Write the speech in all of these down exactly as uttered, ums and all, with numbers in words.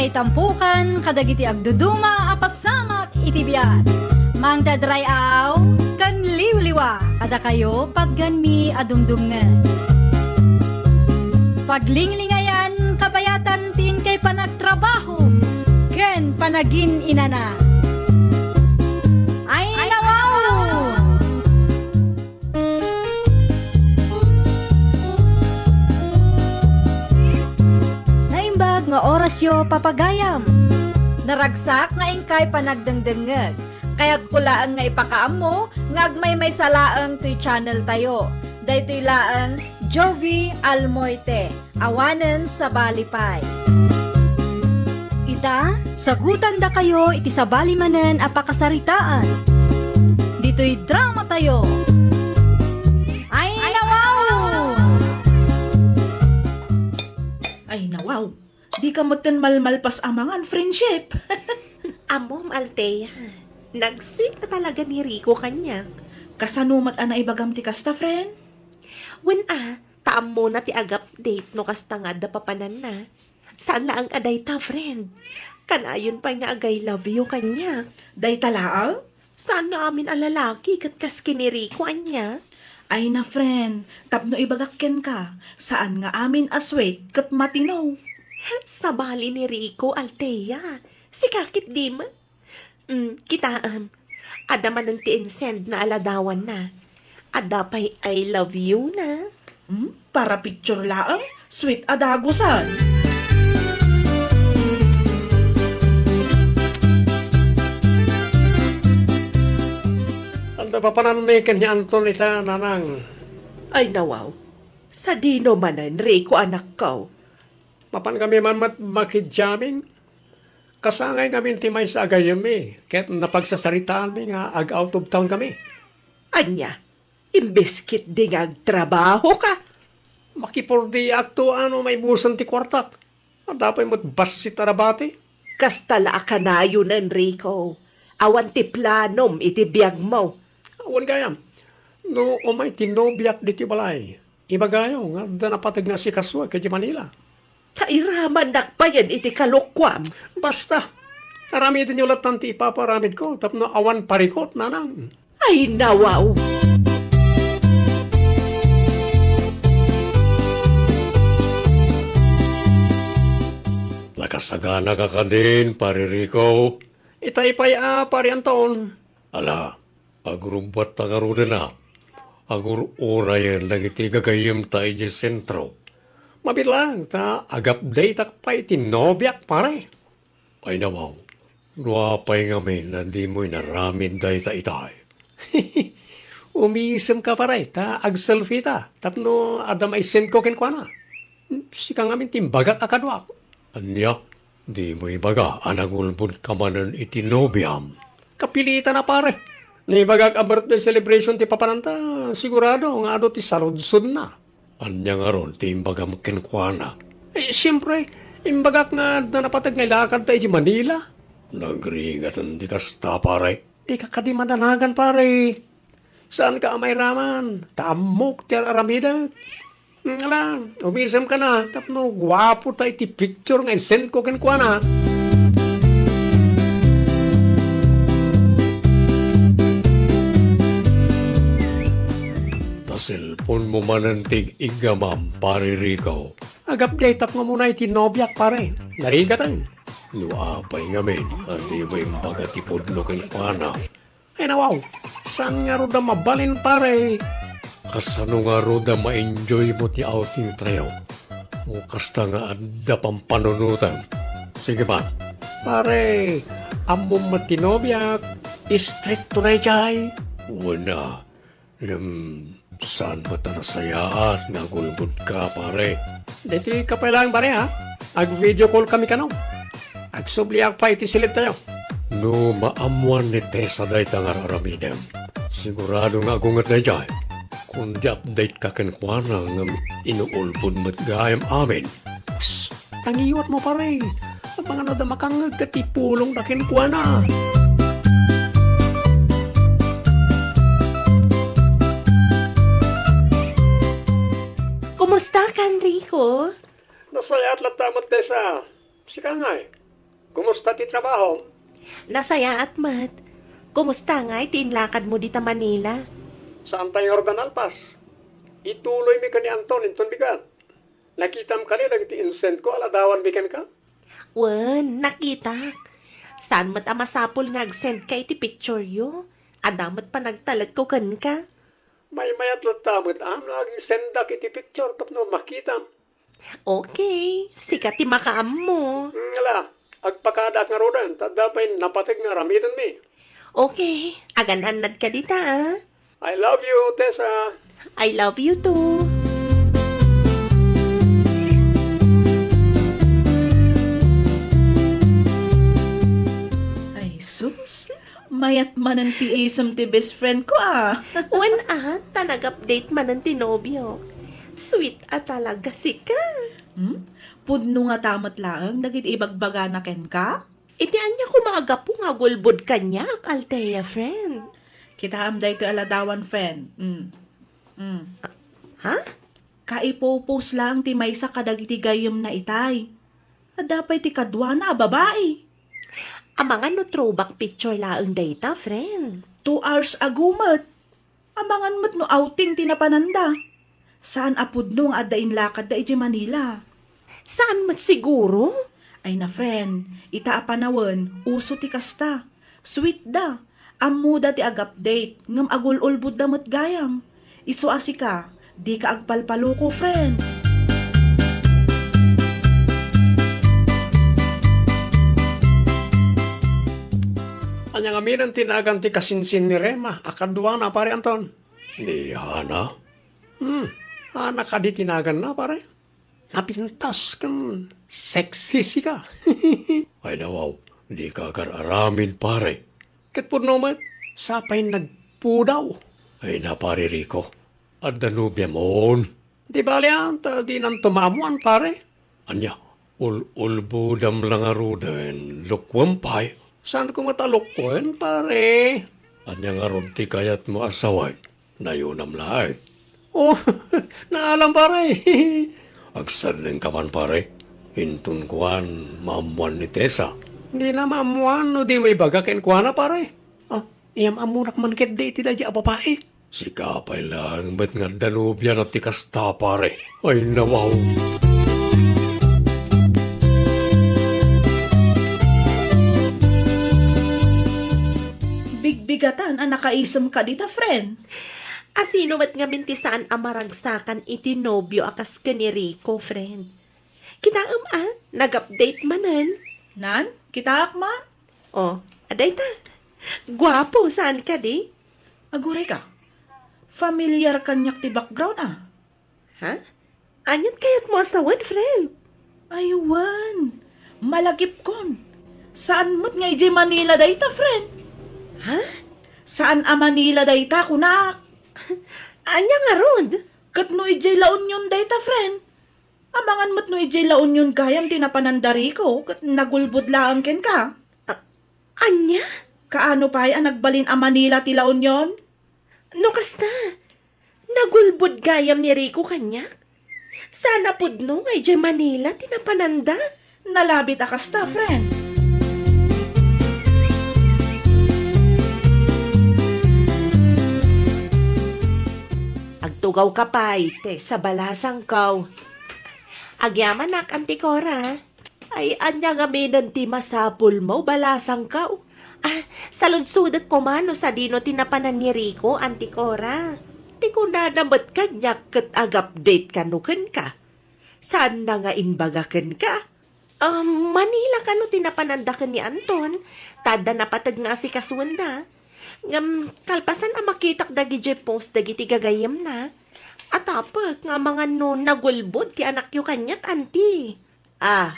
Ay tampukan kadagiti agduduma a pasamak iti biag. Mangdadray-aw ken liwliwa kadakayo patganmi a dumdumngeg. Paglinglingayan kabayatan ti inkay panagtrabaho ken panagin-inana. Ay, nawaw! Naimbag nga orasyo, papagayam. Naragsak nga inkay panagdengdengngeg. Kayatko laeng nga ipakaammo nga agmaymaysa laeng toy channel tayo. Daytoy laeng Jovi Almoite. Awanen sabali pay. Ita, sagutandakayo iti sabali manen a pakasaritaan. Ditoy drama tayo. Ay, nawaw! Ay, nawaw. Dika metten malmalpas a mangan, friendship. Ammom, Althea. Nag-sweet a talaga ni Rico kaniak. Kasano met a naibagam ti kasta, friend? Wen a, ta ammona ti ag-update no kasta nga adda papananna. Saan laeng a dayta, friend. Kanayon pay nga ag-I love you kaniak. Dayta laeng? Saan nga amin a lalaki ket kas ken ni Rico, ania? Ay na, friend, tapno ibagak kenka, saan nga amin a sweet ket matino. Sabali ni Rico, Althea. Sika ketdi met. Mm, kitaem. Adda manen ti insend na a ladawanna. Adda pay I love you na. Hmm? Para picture laeng, sweet a dagusen. Adda papananmi ken ni Anton ita, nanang. Ay, nawaw. Sadino manen, Rico, anakko? Mapan kami man met makidjamming. Kasangay ngamin ti maysa a gayyemmi, ket napagsasaritaanmi nga ag-out of town kami. Ania? Imbes ketdi nga agtrabahoka? Makipordiakto a no maibusen ti kuartak. Adda pay met bassit a nabati. Kasta la a kanayon, Enrico. Awan ti planom iti biagmo. Awan gayam. No umay ti nobiak ditoy balay, ibagayo nga adda napateg nga asikasuek idiay Manila. Ta iramannak payen iti kalokuam. Basta, aramidenyo lattan ti ipapaaramidko tapno awan parikut, nanang. Ay, nawaw! Nakasaganaka kadin, Pare Rico. Itay pay a, Pare Anton. Ala, agrubbatta ngaruden a. Agur-urayen dagiti gagayyemta idiay sentro. Mabiit laeng ta ag-updateak pay iti nobiak, pare. Ay, nawaw, no apay ngamin a dimo inaramid dayta itay? Umisemka, pare, ta ag-selfie ta tapno adda maisendko kenkuana. Sika ngamin ti imbagak a kaduak. Ania? Dimo ibaga a nagulbodka manen iti nobiam? Kapilitan a, pare. No ibagak a birthday celebration ti papananta, sigurado nga adu ti saludsodna. Ania ngarud ti imbagam kenkuana? Eh, siempre, imbagak nga adda napateg nga ilakadta idiay Manila. Nagrigaten ti kasta, pare. Dika kadi madanagan, pare. Saanka a mairaman, ta ammok ti ar-aramidek. Mm, ala, umisemka na, tapno guapo ta iti picture nga isendko kenkuana. Ta cellphone mo manen ti ig-igamam, Pare Rico. Ag-update-ak ngarud iti nobiak, pare. Narigaten. No apay ngamin a dimo imbaga ti pudno kenkuana? Ay, nawaw, saan ngarud a mabalin, pare? Kasano ngarud a ma-enjoy mo ti outing tayo? Mo kasta nga adda pampanunotan. Sige man, pare, ammom met ti nobiak, istrikto daydiay. Wen a, ngem saan met a nasayaat nga agulbodka, pare? Daytoy ka pay laeng, pare, ha? Ag-video call kami kano. Agsubliak pay iti siled tayo. No maammuan ni Tessa dayta nga ar-aramidem, sigurado nga agunget daydiay. Kundi update ka kenkuana ngem inuulbod met gayam amin. Psst, tangiwat mo, pare. Amangan adda makangngeg ket ipulongda kenkuana. Kumusta ka, Enrico? Nasayaat latta met, Tessa. Sika ngay? Kumusta ti trabaho? Nasayaat met. Kumusta ngay ti inlakadmo dita Manila? Saan pay ngarud a nalpas? Ituloymi ken ni Anton inton bigat. Nakitam kadi dagiti insendko a ladawanmi kenka? Wen, nakitak. Saan met a masapul nga agsendka iti pictureyo. Adda met panagtalekko kenka. Maymayat latta met a no agsendak iti picture tapno makitam. Okay, sika ti makaammo. Ngala, agpakadaak ngaruden, ta adda pay napateg nga aramidenmi. Okay, agan-annad ka dita, ah. I love you, Tessa. I love you too. Ay, sus. Mayat manen ti isem ti best friend ko, ah. Wen, ah, ta nag-update manen ti nobio. Sweet a talaga sika. Hmm? Pudno ngata met laeng dagiti ibagbagana kenka? Iti ania koma a gapu nga agulbod kaniak, Althea, friend? Kitaem daytoy a ladawan, friend. Mm. Mm. Ha? Kaipupos laeng ti maysa kadagiti gayyemna itay. Adda pay ti kaduana a babai. Amangan no throwback picture laeng dayta, friend. Two hours ago met. Amangan met no outing ti napananda. Saan a pudno nga adda inlakadda idiay Manila. Saan met siguro? Ay na, friend, ita a panawen, uso ti kasta. Sweet da. Ammoda ti ag-update, ngem agul-ulbodda met gayam. Isu a sika, dika agpalpaloko, friend. Ania ngamin ti nagan ti kasinsin ni Rema a kaduana, Pare Anton? Ni Hana? Hmm, Hana kadi ti naganna, pare? Napintas ken sexy sika. Ay, nawaw, dika agar-aramid, pare. Ket pudno met, sapay nagpudaw. Ay na, Pare Rico, adda nobiamon. Di bale, ah, ta dinanto maammoan, pare. Ania, ul-ulbodam la ngaruden, lokoem pay? Saan koma ta lokoen, pare. Ania ngarud ti kayatmo a sawen? Nayonam laeng. Oh, naalam, pare. Agsardengka man, pare. Inton kuan, maammoan ni Tessa. Dina maammoan no dimo ibaga kenkuana, pare. Ah, iyam-ammonak man ketdi iti daydi a babai. Sika pay laeng met nga adda nobiana ti kasta, pare. Ay, nawaw. Bigbigatan a nakaisem ka dita, friend. A sino met ngamin ti saan a maragsakan iti nobio a kas ken ni Rico, friend? Kitaem a, nag-update manen. Nan, kitaak man. Oh, adayta. Guapo, saan kadi? Aguray ka. Familiar kaniak ti background, ah. Ha? Aniat kayatmo a sawen, friend? Ay, wen. Malagipkon. Saan met nga idiay Manila dayta, friend? Ha? Saan a Manila dayta, kunak? Ania ngarud? Ket no idiay La Union dayta, friend? Amangan met no idiay La Union gayam ti napananda Rico, ket nagulbod laeng kenka. A-, ania? Kaano pay a nagbalin a Manila ti La Union? No kasta, nagulbod gayam ni Rico kaniak? Saan a pudno nga idiay Manila ti napananda? Nalabit a kasta, friend. Agtugawka pay, Tessa, balasangko. Agyamanak, Auntie Cora. Ay, ania ngaminen ti masapulmo, balasangko? Ah, saludsodek koma no sadino ti napanan ni Rico, Auntie Cora. Ti kunana met kaniak ket ag-update kano kenka. Saanna nga imbaga kenka? Um, Manila kano ti napananda ken ni Anton, ta adda napateg nga asikasuenda. Ngem kalpasan a makitak dagidiay post dagiti gagayyemna, atapek nga amangan no nagulbod ti anakyo kaniak, Auntie. Ah.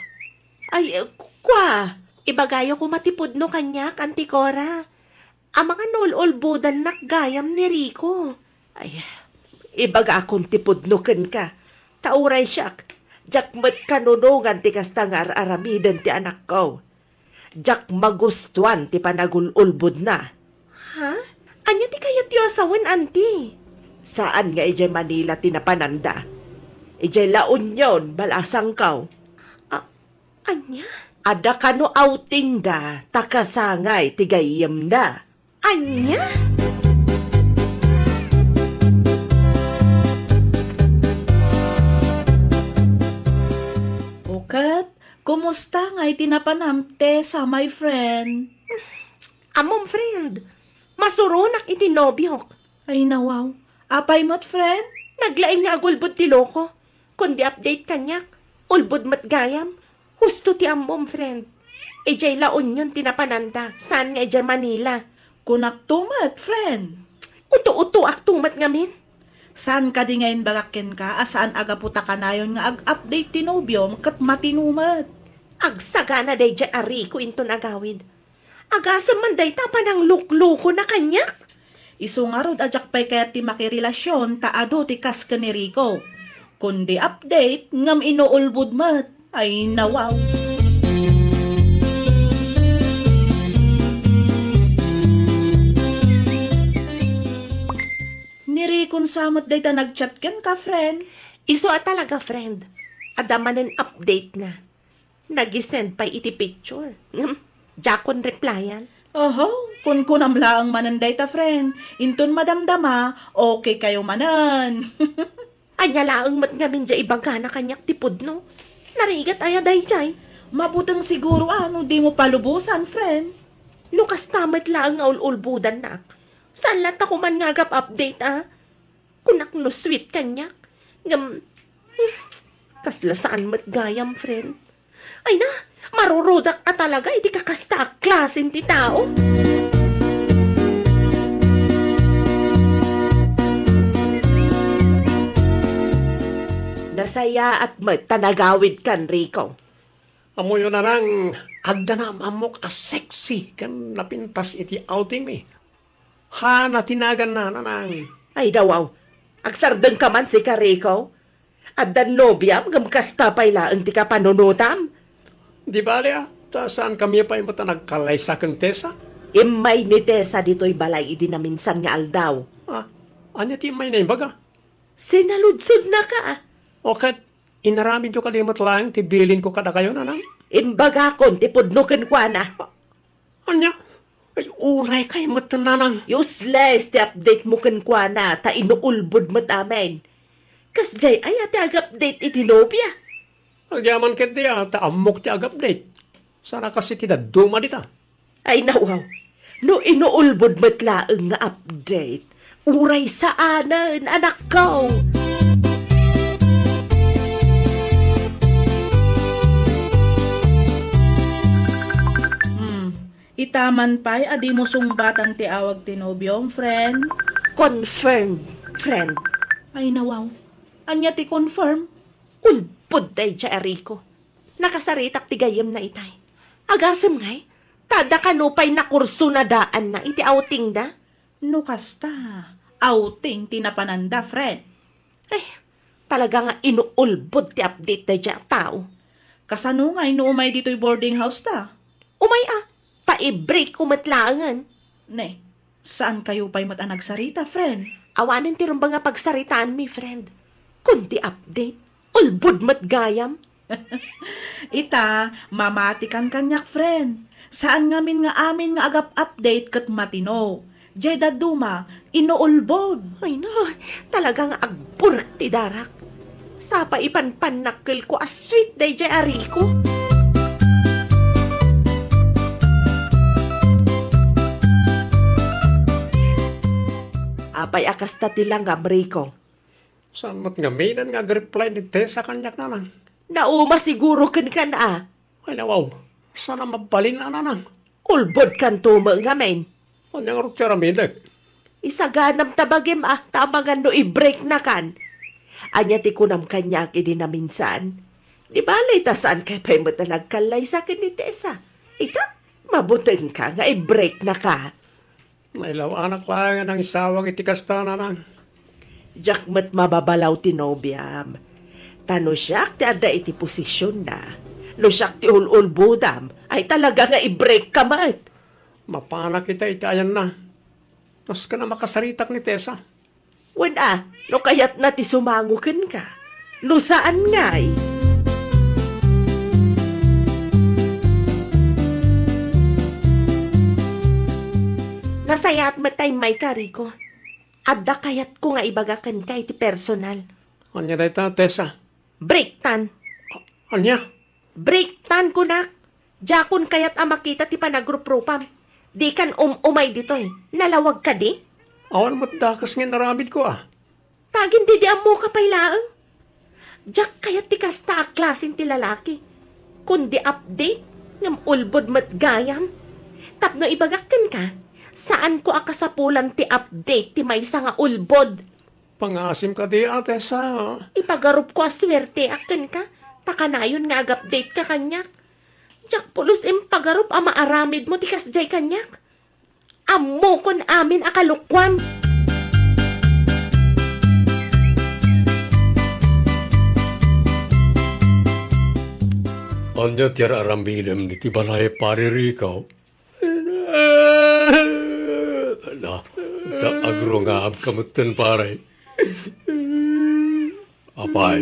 Ay, eh, ku-, kua, ibagayo koma ti pudno kaniak, Auntie Cora. Amangan no ul-ulbodannak gayam ni Rico. Ay, ibagakon ti pudno kenka. Ta uray siak, diak met kanunongan ti kasta nga ar-aramiden ti anakko. Diak magustuan ti panagul-ulbodna. Ha? Ania ti kayatyo a sawen, Auntie? Saan nga idiay Manila ti napananda. Idiay La Union, balasangko. A-, ania? Adda kano outing da, ta kasangay ti gayyemda. Ania? O ket, kumusta ngay ti napanam, Tessa, my friend? Ammom, friend, masuronak iti nobiok. Ay, nawaw. Apay met, friend? Naglaing nga agulbod ti loko. Kundi update kaniak, ulbod met gayam. Husto ti ammom, friend. Idiay La Union ti napananda, saan nga idiay Manila. Kunakto met, friend. Uto-utoakto met ngamin. Saan kadi nga imbagak kenka a saan a gapu ta kanayon nga ag-update ti nobiom ket matino met? Agsagana daydiay a Rico inton agawid. Agasem man dayta a panangluklukona kaniak? Isu ngarud a diak pay kayat ti makirelasion ta adu ti kas ken ni Rico. Kundi update ngem inuulbod met. Ay, nawaw. Ni Rico sa met dayta nag-chat kenka, friend? Isu a talaga, friend. Adda manen update na. Nag-send pay iti picture. Ngem, diakon replyan. Oho, kunkunam laeng manen dayta, friend. Inton madamdama, okay kayo manen. Ania laeng met ngamin diay ibagana kaniak ti pudno. Narigat aya daydiay? Mabuteng siguro a no dimo palubosan, friend. No kasta met laeng nga ul-ulbodannak, saan latta koman nga agap-update a? Kunak no sweet kaniak. Ngem, hmm, kasla saan met gayam, friend. Ay na, marurudak a talaga iti kakasta a klasen ti tao. Nasayaat met ta nagawidkan, Rico. Ammoyo, Nanang, adda naam-ammok a sexy ken napintas iti outing mi. Hana ti naganna, Nanang. Ay, dawaw. Agsardengka man sika, Rico. Addan nobiam ngem kasta pay laeng ti kapanunotam. Di bale, a, ta saankami pay met a nagkallaysa ken Tessa? Immay ni Tessa ditoy balay idi naminsan nga aldaw. Ah, ania ti immayna imbaga? Sinaludsodnaka. O ket, inaramidyo kadi met laeng ti bilinko kadakayo, Nanang? Imbagakon ti pudno kenkuana. Ania? Ay, uray kay met, Nanang. Useless ti update mo kenkuana, ta inuulbod met amin. Kasdiay aya ti ag-update iti nobia? Agyaman ketdi a, ta ammok ti ag-update. Saan a kas iti dadduma dita? Ay, nawaw. No inuulbod met laeng nga update, uray saanen, anakko. Hmm. Ita man pay a dimo sungbatan ti awag ti nobiom, friend? Confirm, friend. Ay, nawaw. Ania ti confirm? Ulbod daydiay a Rico. Nakasaritak ti gayyemna itay. Agasem ngay, ta adda kano pay nakurso na daanna iti outingda? No kasta, outing ti napananda, friend. Eh, talaga nga inuulbod ti update daydiay a tao. Kasano ngay no umay ditoy boarding house ta? Umay a, ta i-break ko met laengen. Ne, saan kayo pay met a nagsarita, friend? Awanen ti rumbeng a pagsaritaanmi, friend. Kundi update, ulbod met gayam. Ita, mamatikan kaniak, friend. Saan ngamin nga amin nga agap-update ket matino. Jay dadduma, inuulbod. Ay na, talaga nga agburek ti darak. Sapa ipanpannak kelko a sweet dayjay a Rico. Apay a kasta ti langam, Rico? Saan met ngamin nga agreply ni Tessa kaniak, Nanang? Nauma siguro kenka a. Ay, nawaw. Saan a mabalin a, Nanang? Ulbodkanto met ngamin. Ania ngarud ti aramidek? Isaganam ta bagim a, ta amangan no i-break na kan. Ania ti kunam kaniak idi naminsan? Di bale ta saan kay pay met a nagkallaysa ken ni Tessa. Ita, mabutengka nga i-break na ka. Nailaw-anak laeng a nangisawag iti kasta, Nanang. Diak met mababalaw ti nobiam. Ta no siak ti adda iti posisionna, no siak ti ul-ulbodam, ay talaga nga i-break ka met. Mapanak ita iti ayanna. Nasken a makasaritak ni Tessa. Wen a, no kayatna ti sumango kenka. No saan ngay? Nasayaat met ta immayka, Rico. Adda kayatko nga ibaga kenka iti personal. Ania dayta, Tessa? Breaktan. A-, ania? Breaktan, kunak. Diakon kayat a makita ti panagruprupam. Dikan um-umay ditoy. Nalawag kadi? Awan met dakes nga inaramidko, a. Ta agin didi ammoka pay laeng. Diak kayat ti kasta a klasen ti lalaki. Kundi update, ngem ulbod met gayam. Tapno ibagak kenka, saanko a kasapulan ti update ti maysa nga ulbod. Pangasim kadi, a, Tessa. Ipagarupko a suerteak kenka, ta kanayon nga ag-update ka kaniak. Diak pulos impagarup a maaramidmo ti kasdiay kaniak. Ammokon amin a kalokuam. Ania ti ar-aramidem ditoy balay, Pare Rico? Ala, ta agrungaabka metten, pare. Apay,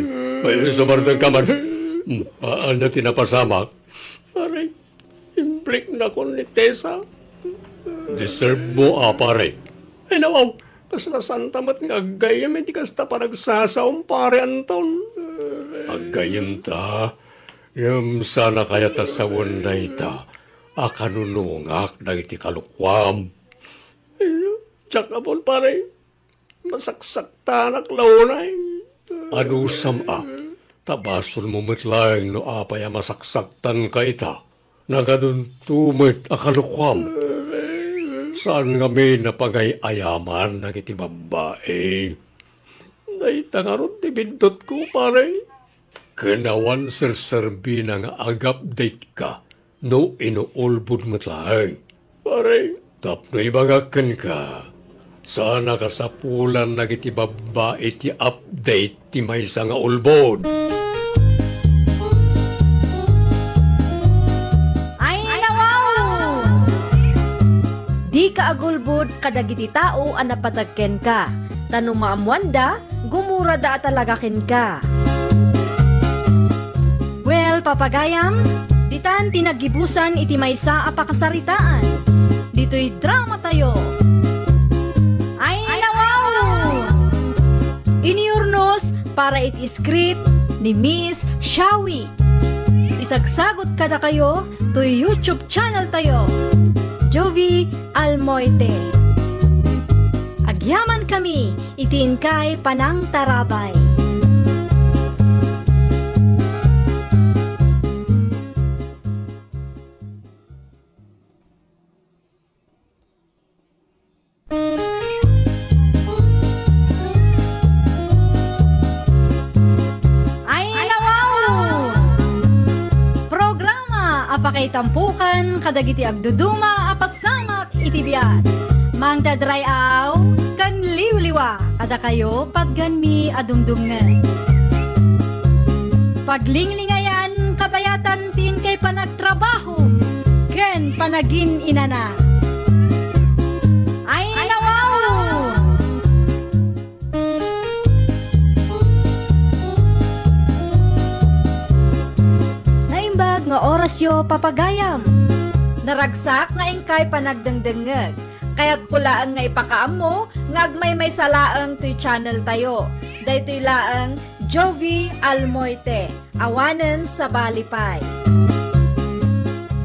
ay, sumartenka man. Hmm, a-, ania ti napasamak? Pare, imbreknakon ni Tessa. Deserve mo, a, pare. Ay, nawaw, kasla saanta met nga aggayyem iti kasta panagsasaom, Pare Anton. Aggayyemta, ngem saan a kayat a sawen dayta a kanunungak dagiti kalokuam. Ay, diak apon, pare. Masaksaktanak la unay. Anusam a, ta basolmo met laeng no apay a masaksaktanka ita. Nagadunto met a kalokuam. Saan ngamin a pagay-ayaman dagiti babbai. Dayta ngarud ti biddutko, pare. Ken awan serserbina nga ag-update ka no inuulbod met laeng. Pare. Tapno ibagak kenka, saan a kasapulan dagiti babbai ti update ti maysa nga ulbod. Ay, nawaw! Dika agulbod kadagiti tao a napateg kenka, ta no maammoanda, gumurada a talaga kenka. Well, papagayam, ditan ti naggibusan iti maysa a pakasaritaan. Ditoy dramatayo. Ay, nawaw! Iniurnos para iti script ni Miss Shawi. Isagsagut kadakayo toy YouTube channel tayo, Jovi Almoite. Agyamankami iti inkay panangtarabay. Ay, nawaw! Programa a pakaitampukan kadagiti agduduma a pasamak iti biag. Mangdadray-aw ken liwliwa kadakayo patganmi a dumdumngen. Paglinglingayan kabayatan ti inkay panagtrabaho ken panagin-inana. Ay, nawaw! Naimbag nga orasyo, papagayam. Naragsak nga inkay panagdengdengngeg. Kayatko laeng nga ipakaammo nga agmaymaysa laeng toy channel tayo. Daytoy laeng Jovi Almoite. Awanen sabali pay.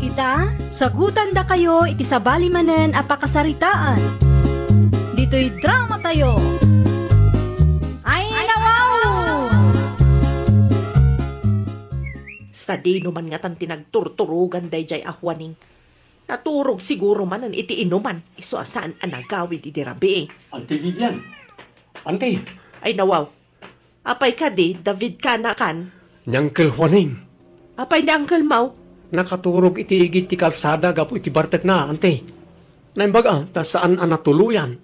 Ita, sagutandakayo iti sabali manen a pakasaritaan. Ditoy dramatayo. Ay, nawaw! Sadino man ngatan ti nagturturogan daydiay a Juaning? Naturog siguro manen iti inuman, isu a saan a nagawid idi rabii. Auntie Vivian! Auntie! Ay, nawaw. Apay kadi, David kanakan? Ni Uncle Juaning. Apay ni Uncle Mau? Nakaturog iti igid ti kalsada gapu iti bartekna, Auntie. Naimbag a, ta saan a natuloyan.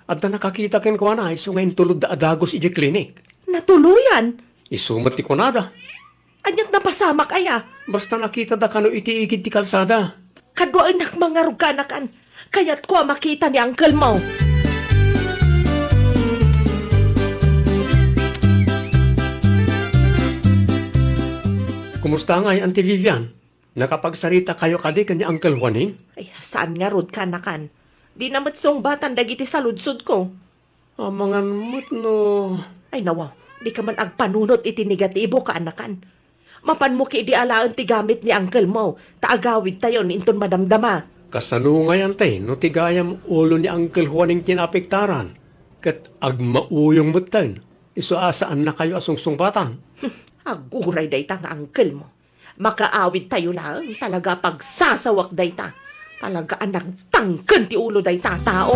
Adda nakakita kenkuana, isu nga intulodda a dagus idiay klinik. Natuloyan? Isu met ti kunada. Ania't napasamak aya? Basta nakitada kano iti igid ti kalsada. Kaduaennak mangarog kanakan. Kayatko a makita ni Uncle Mau. Kumusta ngay, Auntie Vivian? Nakapagsarita kayo kadi ken ni Uncle Juaning? Ay, saan ngarud kanakan? Dina met sungbatan dagiti saludsodko. Amangan met no... Ay, nawa, dika man agpanunot iti negatibo, kaanakan. Mapanmo ketdi alaen ti gamit ni uncle mo, ta agawidtayon inton madamdama. Kasano ngay, Ante, no ti gayam ulo ni Uncle Juaning ti naapektaran, ket agmauyong metten, isu a saannakayo a sungsungbatan? Aguray dayta nga uncle mo. Makaawidtayo laeng, talaga a pagsasawak dayta. Talaga a nagtangken ti ulo dayta a tao.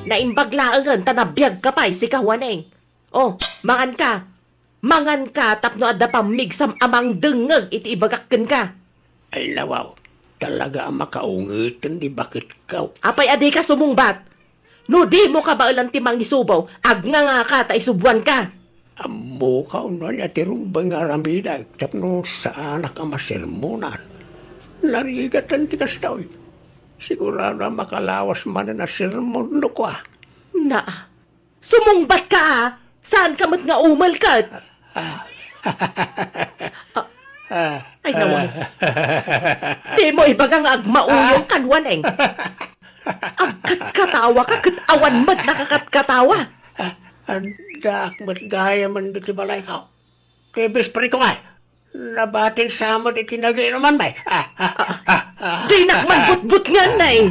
Naimbag laengen ta nabiagka pay, sika, Juaning. O, manganka. Manganka tapno adda pammigsam a mangdengngeg iti ibagak kenka. Ay, nawaw, talaga a makaungeten ti baketko. Apay a dika sumungbat? No dimo kabaelan ti mangisubaw, agngangaka ta isubuanka. Ammokaw no ania ti rumbeng nga aramidek tapno saanak a masermonan. Narigaten ti kastoy. Sigurado a makalawas manen a sermon no kua. Na, sumungbatka a, saanka met nga umel ket. Ah, ay, nawa. Dimo ibaga nga agmauyong, Juaning. Agkatkatawaka ket awan met nakakatkatawa. Addaak met gayamen ditoy balayko. Ti bespreko ngay. Nabatin sa met iti nagiinuman, bay. Ah, ah, ah, ah. Dinak man butbutngan, nay.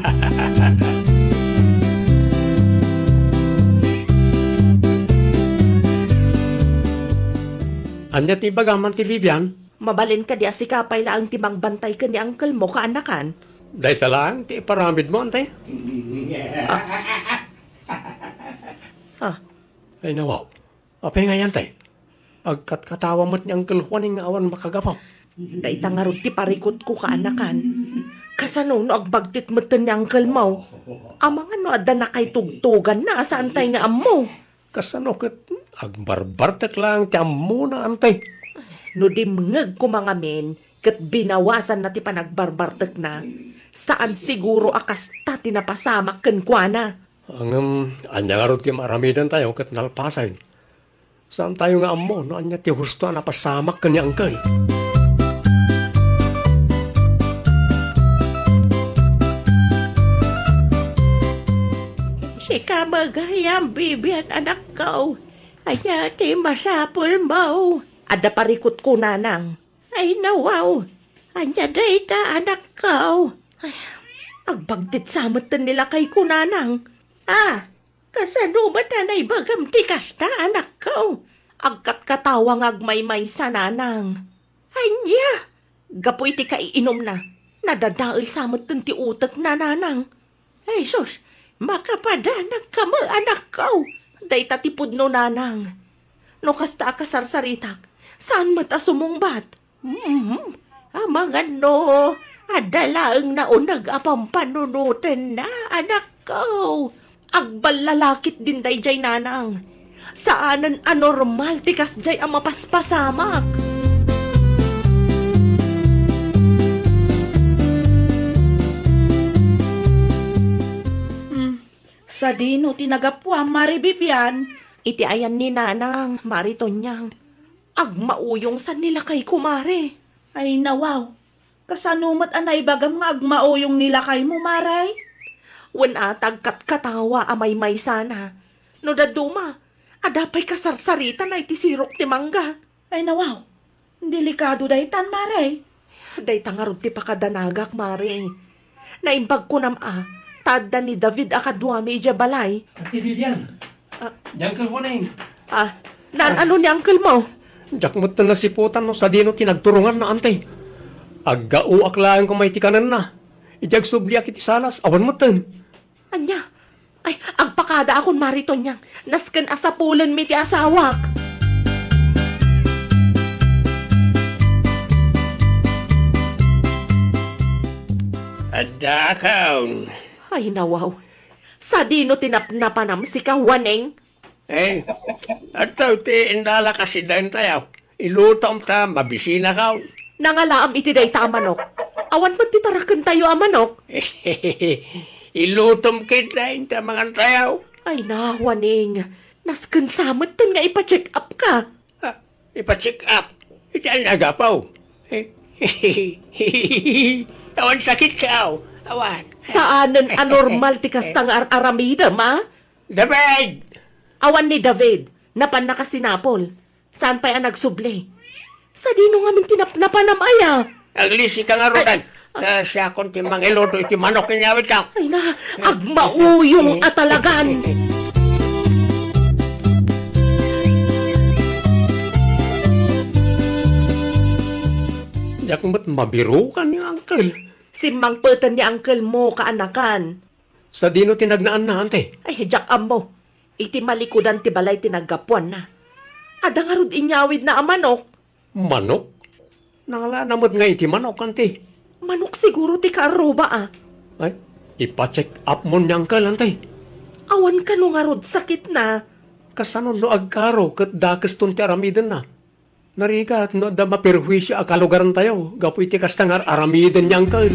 Ania ti ibagam, Auntie Vivian? Mabalin kadi a sika pay laeng ti mangbantay ken ni uncle mo, kaanakan? Dayta laeng ti iparamidmo, Ante. Ah. Ah. Ay, nawaw. Apay ngay, Ante? Agkatkatawa met ni Uncle Juaning nga awan makagapu. Dayta ngarud ti parikutko, kaanakan. Kasano no agbagtit metten ni uncle mo? Amangan no adda nakaitugtuganna a saantay nga ammo. Kasano ket agbarbartek laeng ti ammona, Ante? No dimngeg koma ngamin ket binawasanna ti panagbarbartekna, saan siguro a kasta ti napasamak kenkuana. Ngem, ania ngarud ti maaramidentayo ket nalpasen? Saantayo nga ammo no ania ti husto a napasamak ken ni Uncle. Sika met gayam, Vivian, anakko. Ania ti masapulmo? Adda parikutko, nanang. Ay, nawaw. Ania dayta, anakko? Ay, agbagtit sa metten ni lakayko, nanang. Ah, kasano met a naibagam ti kasta, anakko? Agkatkatawa nga agmaymaysa, nanang. Ania? Gapu iti kaiinumna, nadadael sa metten ti utekna, nanang. Ay, sus, makapadanagka met, anakko. Dayta ti pudno, nanang. No kasta a kasarsaritak, saan met a sumungbat? Hmm, amangan no adda laeng nauneg a pampanunotenna, anakko. Agballalakit din daydiay, nanang. Saanen a normal ti kasdiay a mapaspasamak. Hmm, sadino ti nagapuam, Mare Vivian? Iti ayan ni nanang, Mare Tonyang. Agmauyong sa ni lakayko, Mare. Ay, nawaw. Kasano met a naibagam nga agmauyong ni lakaymo, Mare? Wen a, ta agkatkatawa a maymaysana. No dadduma, adda pay kasarsaritana iti sirok ti mangga. Ay, nawaw. Delikado daytan, Mare. Dayta ngarud ti pakadanagak, Mare. Naimbag kunam a, ta adda ni David a kaduami idiay balay. Ate Vivian, ah, ni Uncle Juaning. Ah, naan-ano ni uncle mo? Diak metten nasiputan no sadino ti nagturonganna, Ante. Aggaoak laeng koma iti kanenna. Idi agsubliak iti salas, awan metten. Ania? Ay, agpakadaakon, Mare Tonyang. Nasken a sapulenmi ti asawak. Addaakon. Ay, nawaw. Sadino ti napnapanam, sika, Juaning? Eh, adtoy ti indala kasi dentayo. Ilutom ta mabisinakon. Nangalaam iti dayta a manok. Awan met ti tarakentayo a manok. Ilutom ketdi ta mangantayo. Ay, na, Juaning. Nasken sa metten nga ipa-check up ka. Ah, ipa-check up? Iti ay nagapaw. Awan sakit ka, aw. Awan. Saanen a normal ti kasta nga ar-aramidem, a? David! Awan ni David. Napan nakasinapol. Saan pay a nagsubli? Sadino ngamin ti napnapanam aya? Aglisi ka nga rudan. Ay, ah. Ta siakon ti mangiluto iti manok, inyawid ka. Ay na, agmauyong a talagan. Diak met mabirukan ni uncle. Simmangpeten ni uncle mo, kaanakan. Sadino ti nagnaanna, ante? Ay, diak ammo. Iti malikudan ti balay ti naggapuanna. Adda ngarud inyawidna a manok. Manok? Nangalaana met nga iti manok, ante? Manok siguro ti kaarruba, a. Ay, ipa-check up mon ni uncle, ante. Awan kano ngarud sakitna. Kasano no agkaro ket dakeston ti aramidenna? Narigat no adda maperhuisio a kalugarantayo gapu iti kasta nga ar-aramiden ni uncle.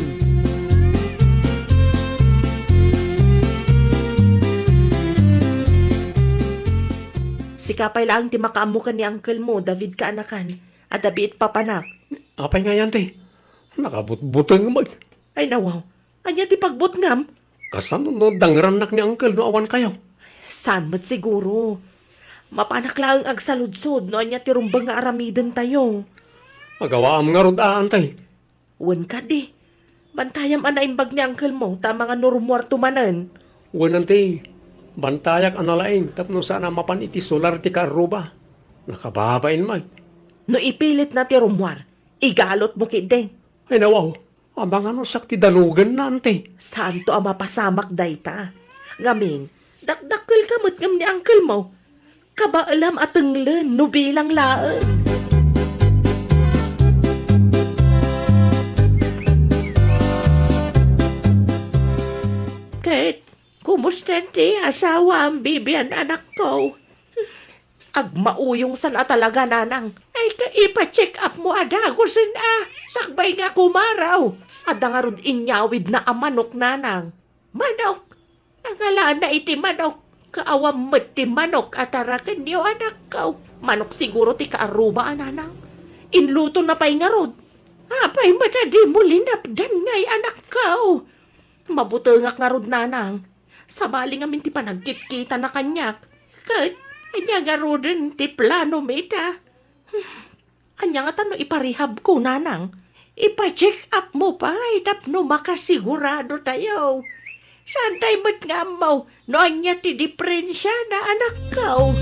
Sika pay laeng ti makaammo ken ni uncle mo, David, kaanakan. Adda biit papanak. Apay nga yan, te? Nakabutbuteng met. Ay, nawaw. Ania ti pagbutngam? Kasano no dangrannak ni uncle no awan kayo? Saan met siguro? Mapanak laeng agsaludsod no ania ti rumbeng nga aramidentayo. Agawaam ngarud a, ante. Wen kadi. Bantayam a naimbag ni uncle mo, ta amangan no rummuarto manen. Wen, ante. Bantayak a nalaing tapno saan a mapan iti solar ti kaarruba. Nakababain met. No ipilitna ti rummuar, igalotmo ketdi. Ay, nawaw. Amangan no siak ti danugenna, ante. Saanto a mapasamak dayta. Ngamin, dakdakkelka met ngem ni uncle mo. Kabaelam a tenglen no bilang laeng. Ket, kumusta ti asawam, Vivian, anakko? Agmauyong san a talaga, nanang. Ay, ka ipa-check up mo a dagusen a, sakbay nga kumaraw. Adda ngarud inyawidna a manok, nanang. Manok? Nangalaanna iti manok. Kaawan met ti manok a tarakenyo, anakko. Manok siguro ti kaarruba a, nanang. Inlutona pay ngarud. Apay met a dimo linapdan ngay, anakko? Mabutengak ngarud, nanang. Sabali ngamin ti panagkitkitana kaniak. Ket ania ngaruden ti planom ita? Ania ngata no ipa-rehabko, nanang? Ipa-check up mo pay tapno makasigurado tayo. Saantay met nga ammo no ania ti diferensiana, anakko.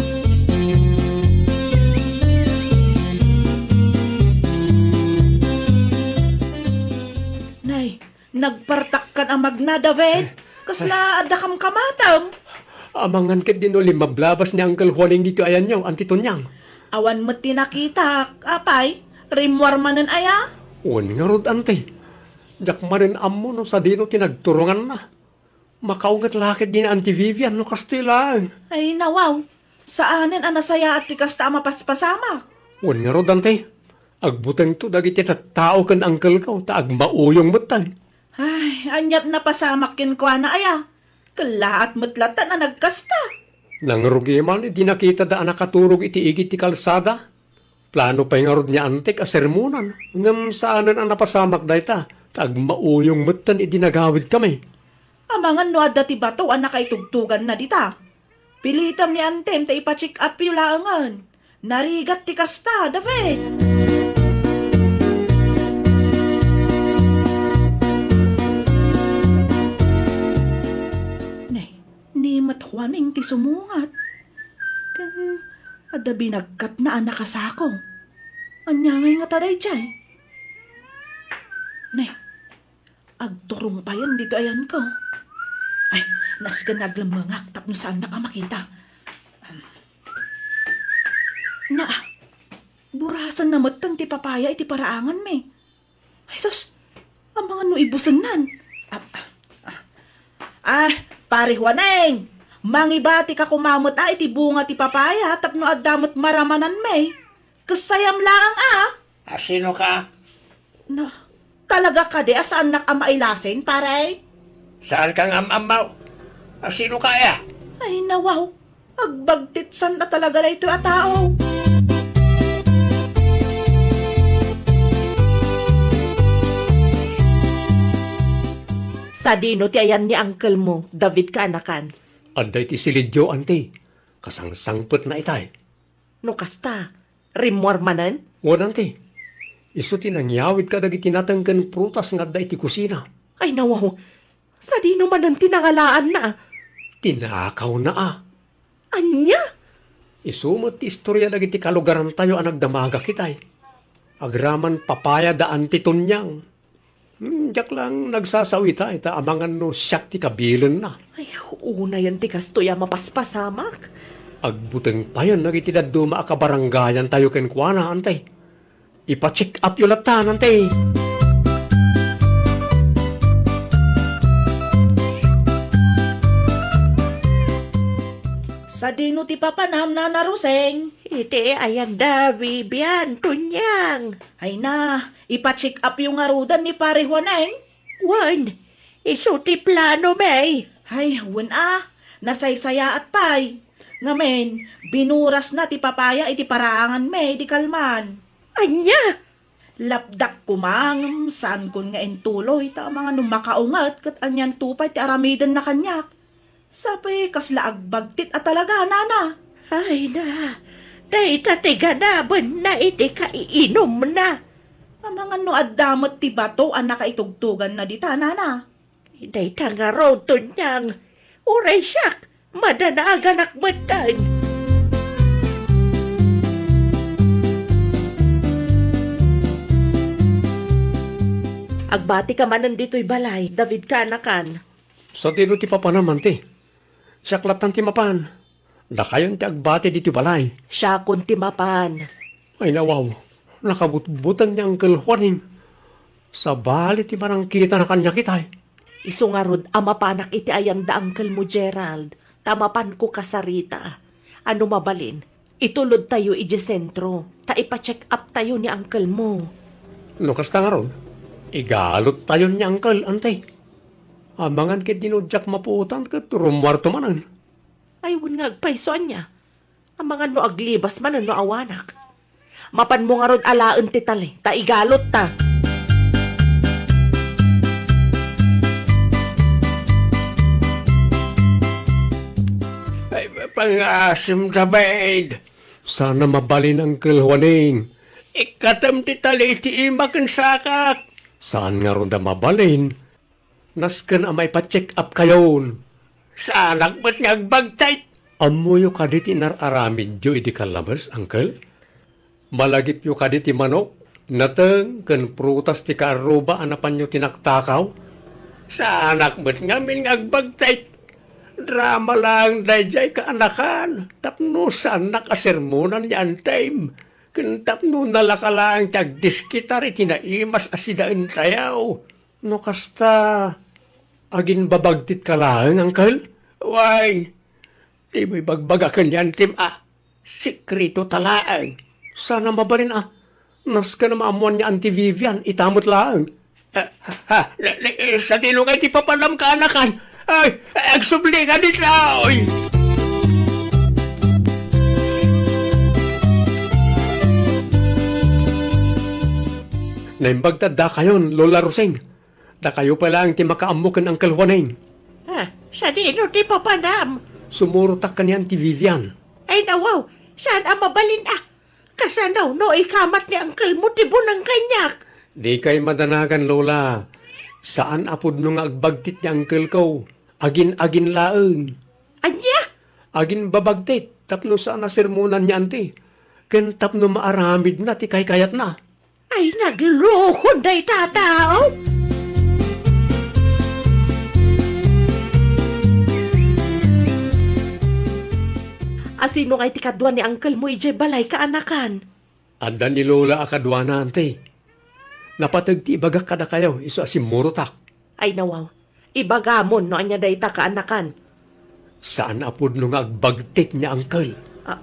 Nay, nagpartakkan a magna, David. Kasla adda kamkamatem? Amangan ketdi no limmablabas ni Uncle Juaning ditoy ayanyo, Auntie Tonyang. Awan met ti nakitak, apay, rimmuar manen aya? Wen ngarud, Auntie. Diak manen ammo no sadino ti nagturonganna. Makaunget la ketdi ni Auntie Vivian no kastoy laeng. Ay, nawaw. Saanen a nasayaat ti kasta a mapaspasamak. Wen ngarud, Auntie. Agbutengto dagiti tattao ken uncle-ko ta agmauyong metten. Ay, aniat napasamak kenkuana aya? Kellaat met latta a nagkasta. Nangrugi man idi nakitada a nakaturog iti igid ti kalsada. Plano pay ngarud ni Antek a sermonan, ngem saanen a napasamak dayta, ta agmauyong metten idi nagawidkami. Amangan no adda ti bato a nakaitugtuganna dita. Pilitem ni Antem ta ipa-check up-yo laengen. Narigat ti kasta, David! Ne, ni met Juaning ti sumungat. Ken adda binagkatna a nakasako. Ania ngay ngata daydiay? Ne, agturong payen ditoy ayanko. Ay, nasken nga aglemmengak tapno saannak a makita. Na, burasenna metten ti papaya iti paraanganmi. Ay, sus! Amangan no ibusennan. Ah, ah, ah. Ah, Pare Juaning! Mangibatika koma met a iti bunga ti papaya tapno adda met maramananmi. Kessayam laeng a. A, sino ka? Na, talaga kadi a saannak a mailasin, pare? Saan ka nga am-ammaw? A, sino ka aya? Ay, nawaw. Agbagtitsan a talaga daytoy a tao. Sadino ti ayan ni uncle mo, David kaanakan? Adda iti silidyo, anti. Kasangsangpetna itay. No kasta, rimmuar manen? Wen, anti. Isu ti nangyawid kadagiti nateng ken prutas nga adda iti kusina. Ay, nawaw. Sadino manen ti nangalaanna? Tinakawna a. Ania? Isu met ti istorya dagiti kalugarantayo a nagdamagak itay. Agraman papaya da Anti Tonyang. Hmm, diak lang nagsasawita ita amangan no siak ti kabilenna. Ay, unayen ti kastoy a mapaspasamak. Agbuteng payen dagiti dadduma a kabarangayantayo kenkuana, anti. Ipa-check up yo latta, anti. Sadino ti papanam, Nana Roseng? Iti ayan da Vivian, Tonyang. Ay na, ipa-check up yo ngaruden ni Pare Juaneng? Wen, isu ti plano mi. Ay, wen a, nasaysayaat pay. Ngamin, binurasna ti papaya iti paraangan mi di kalman. Ania? Lapdak koma ngem saankon nga intuloy, ta amangan no makaunget ket anianto pay ti aramidenna kaniak. Sapay kasla agbagtit a talaga, nana. Ay na, dayta ti ganabenna iti kaiinumna. Amangan no adda met ti bato a nakaitugtuganna dita, nana. Dayta ngarud, Tonyang. Uray siak, madanaganak metten. Agbatika manen ditoy balay, David kaanakan. Sadino ti papanam, anti? Siak lattan ti mapan. Dakayon ti agbati ditoy balay. Siakon ti mapan. Ay, nawaw. Nakabutbuteng ni Uncle Juaning. Sabali ti panangkitana kaniak itay. Isu ngarud a mapanak iti ayan da uncle mo, Gerald, ta mapanko kasarita. A no mabalin, itulodtayo idiay sentro, ta ipa-check up tayo ni uncle mo. No kasta ngarud, igaluttayon ni uncle, anti. Amangan ket dino diak mapuotan ket rummuarto manen. Ay, wen nga agpayso ania. Amangan no aglibas manen no awanak. Mapanmo ngarud alaen ti tali, ta igalut ta. Ay, pangasim, David. Saan a mabalin, Uncle Juaning. Ikkatem ti tali iti ima ken sakak. Saan ngarud a mabalin? Nasken a maipa-check up kayon. Saanak met nga agbagtit. Ammoyo kadi ti inar-aramidyo idi kallabes, uncle? Malagipyo kadi ti manok, nateng, ken prutas ti kaarruba a napanyo tinaktakaw? Saanak met ngamin nga agbagtit. Drama laeng daydiay kaanakan, tapno saannak a sermonan ni antim, ken tapno nalaka laeng ti agdiskitar iti naimas a sidaentayo. No kasta, aginbabagtitka laeng, uncle? Wen, dimo ibagbaga ken ni antim a, sekretota laeng. Saan a mabalin a, nasken a maammoan ni Auntie Vivian, ita met laeng. Ah, ha, ne, ne, sadino nga iti papanam kaanakan? Ay, agsubli nga ditoy! Naimbag ta dakayon, Lola Roseng. Dakayo pay laeng ti makaammo ken Uncle Juaning. Ah, sadino ti papanam? Sumurotak ken ni Auntie Vivian. Ay, nawaw, saan a mabalin a. Kasano no ikamat ni uncle mo ti buneng kaniak? Dikay madanagan, Lola. Saan a pudno nga agbagtit ni uncle ko. Agin-agin laeng. Ania? Aginbabagtit tapno saan a sermonan ni Auntie. Ken tapno maaramidna ti kaykayatna. Ay, nagloko dayta a tao! Asino ngay ti kadua ni uncle mo idiay balay, kaanakan? Adda ni Lola a kaduana, Auntie. Napateg ti ibagak kadakayo, isu a simmurotak. Ay, nawaw. Ibagamon no ania dayta, kaanakan. Saan a pudno nga agbagtit ni uncle. Ah,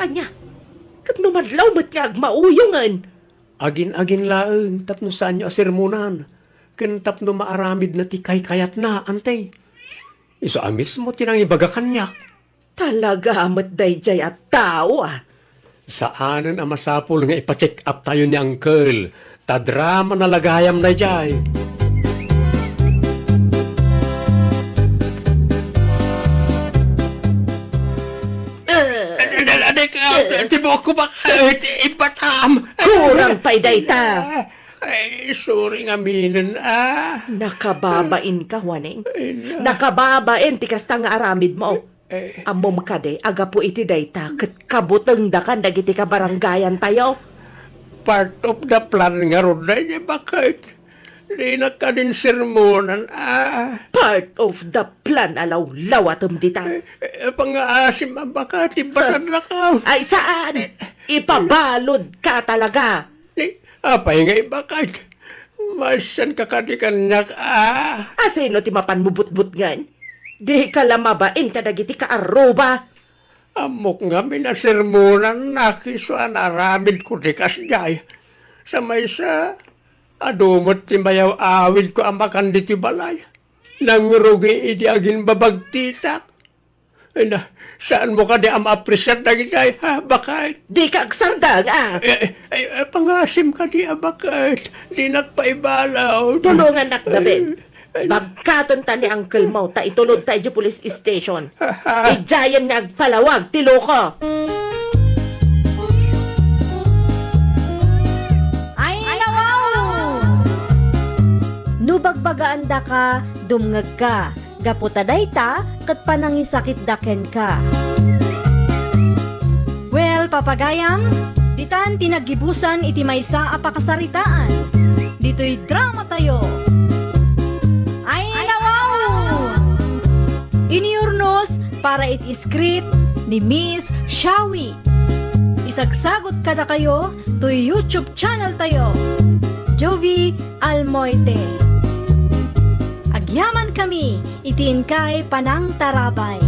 ania? Ket no madlaw met nga agmauyongen? Agin-agin laeng tapno saanyo a sermonan, ken tapno maaramidna ti kaykayatna, Auntie. Isu a mismo ti nangibaga kaniak. Talaga met daydiay a tao, a. Saanen a masapul nga ipa-check up tayo ni Uncle, ta drama na lagayam daydiay. Ako ba ket ibatam? Kurang pay dayta. Ay, sorry nga minen, ah. Nakababain ka, Juaning. Ay, na. Nakababain ti kasta nga aramid mo. Eh. Ammom kadi, agapu iti dayta, ket kabutengdakan dagiti kabarangayan tayo. Part of the plan ngarud daydi, baket. Dinak kadin sermonan, ah. Part of the plan a lawlawatem dita. Eh, eh, pangaasim a baka ti batad lakaw. Ay, saan? Ipabalud ka talaga. Ni, apay nga ibakat? Masanka kadi kaniak, ah. Asino ti mapan mo butbutngen? Di ka la mabain kadagiti kaarruba. Ammok ngamin a sermonan nakis a naaramid ko di kasdiay. Sa maysa, adu met ti mayaw-awid ko a makan ditoy balay. Nangrugi idi agimbabagtitak. Ay na, saan mo kadi a maapresiar dagitay, ha, baket? Di ka agsardeng, ah. Eh, eh, eh, pangasim kadi a baket. Dinak paibalaw. Tulongannak, David. Ay, ay. Bagkaten ta ni uncle mo, ta itulod ta idiay police station. Idiayen nga agpalawag ti loko. Ay, nawaw! No bagbagaandaka, dumngegka. Gapu ta dayta ket panangisakitda kenka. Well, papagayam, ditan ti naggibusan iti maysa a pakasaritaan. Ditoy drama tayo. Ay, nawaw! Iniurnos para iti script ni Miss Shawi. Isagsagot kadakayo toy YouTube channel tayo, Jovie Almoite. Agyaman kami iti inkay panangtarabay.